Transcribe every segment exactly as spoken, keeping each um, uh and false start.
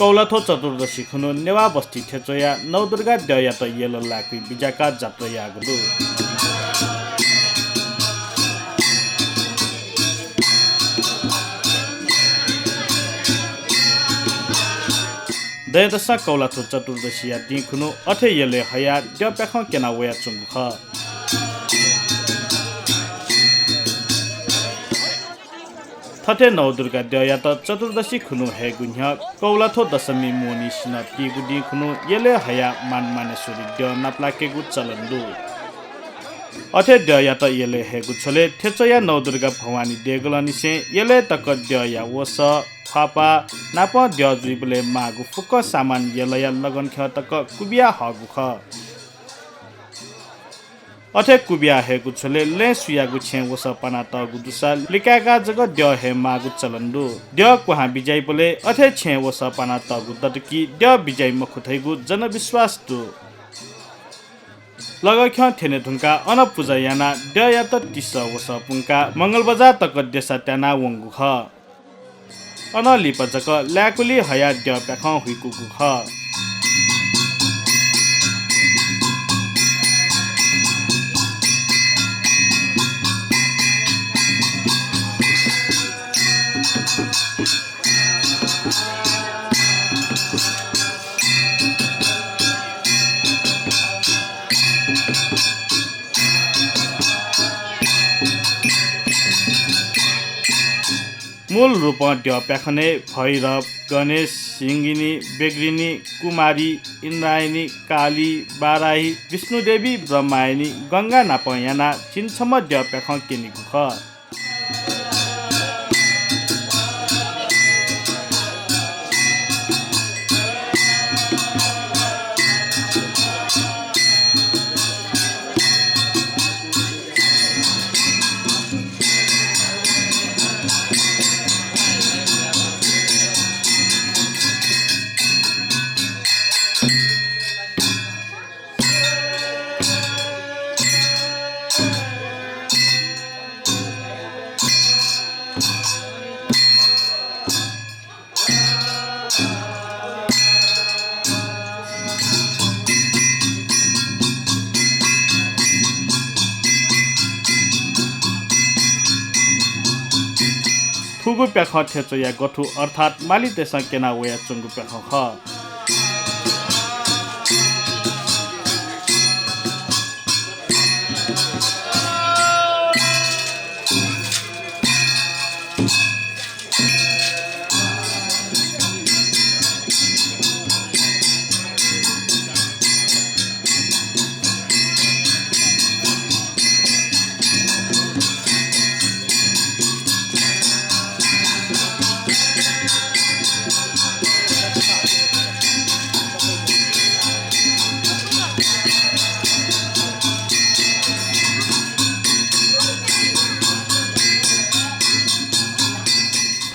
कौलाथ्व चतुर्दशी खुन्हु नेवाः बस्ती थ्यंच्वया नवदुर्गा द्यःयात यल लाय्‌के बिज्याकाः जात्रा याःगु दु। दँय्‌दसं कौलाथ्व चतुर्दशीया दिं खुन्हु अथे यलय् हयाः द्यःप्याखं क्यना वयाच्वंगु खः। थथे नवदुर्गा द्यःयात चतुर्दशी खुन्हु हयेगु न्ह्यः कौलाथ्व दशमी मोहनिसिनं तीगु दिं खुन्हु यलय् हयाः मान मानेश्वरी द्यः नापलाकेगु चलन दु। अथे द्यःयात यलय् हयेगु झ्वलय् थ्यंच्वया नवदुर्गा भवानी देगलंनिसें यलय् तक द्यःया वसः, ख्वाःपाः नापं द्यः जुइबलय् माःगु फुक्क सामान यलया लगनख्यः तक कुबिया हःगु खः। अथे कुबिया हयेगु झ्वलय् लँय् सुयागु छेँय् वसः पानातःगु दुसा लिकाय्‌काः जक द्यः हये माःगु चलन दु। द्यः क्वहां बिज्याइबलय् अथे छेँय् वसः पानातःगु दत कि द्यः बिज्याइ मखु धइगु जनविश्वास दु। लगनख्यः थ्यने धुंकाः अन पुजा यानाः द्यःयात तिसः वसः पुंकाः मंगलबजार तक देसा त्यानाः वंगु खः। अनं लिपा जक लाय्‌कुलि हयाः द्यःप्याखं हुइकूगु खः। मूल रूपं द्यःप्याखनय् भैरव, गणेश, सिंगिनी, बेग्रिनी, कुमारी, इन्द्रायणी, काली, बाराही, विष्णुदेवी, ब्रह्मायणी, गंगा नापं यानाः झिंछम्ह द्यःप्याखं क्यनीगु खः। थुगु प्याखं थ्यंच्वया गथु अर्थात् मालीतय्‌सं क्यना वयाच्वंगु प्याखं खः।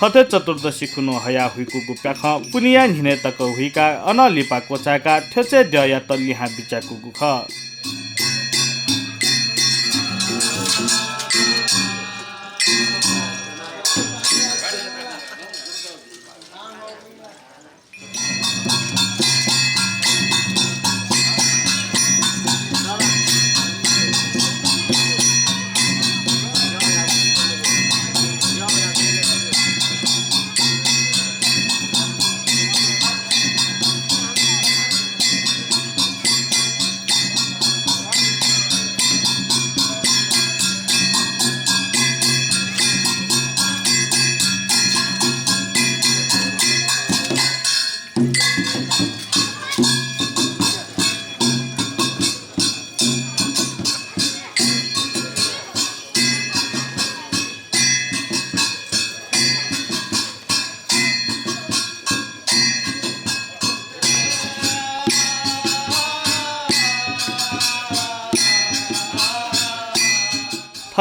थथे चतुर्दशी खुन्हु हयाः हुइकूगु प्याखं पुन्हिया न्हिनय् तक हुइकाः अनं लिपा क्वचाय्‌काः थ्यंच्वय् द्यःयात लिहां बिज्याकूगु खः।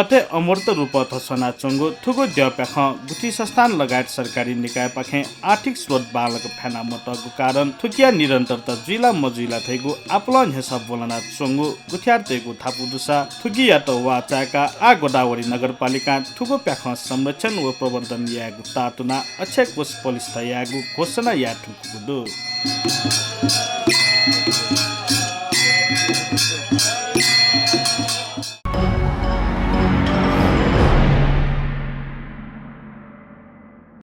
अथे अमूर्त रूपं धस्वानाच्वंगु थुगु द्यःप्याखं गुथि संस्थान लगायत सरकारी निकायपाखें आर्थिक स्रोत बांलाक फ्याना मतःगु कारण थुकिया निरन्तरता जुइ ला मजुइ ला धइगु आपालं न्ह्यसः ब्वलनाच्वंगु गुथियारतय्गु धापू दुसा थुकियात वाः चाय्काः आः गोदावरी नगरपालिकां थुगु प्याखं संरक्षण व प्रवर्धन यायेगु ताःतुनाः अक्षय कोष पलिस्था यायेगु घोषणा याये धुंकूगु दु।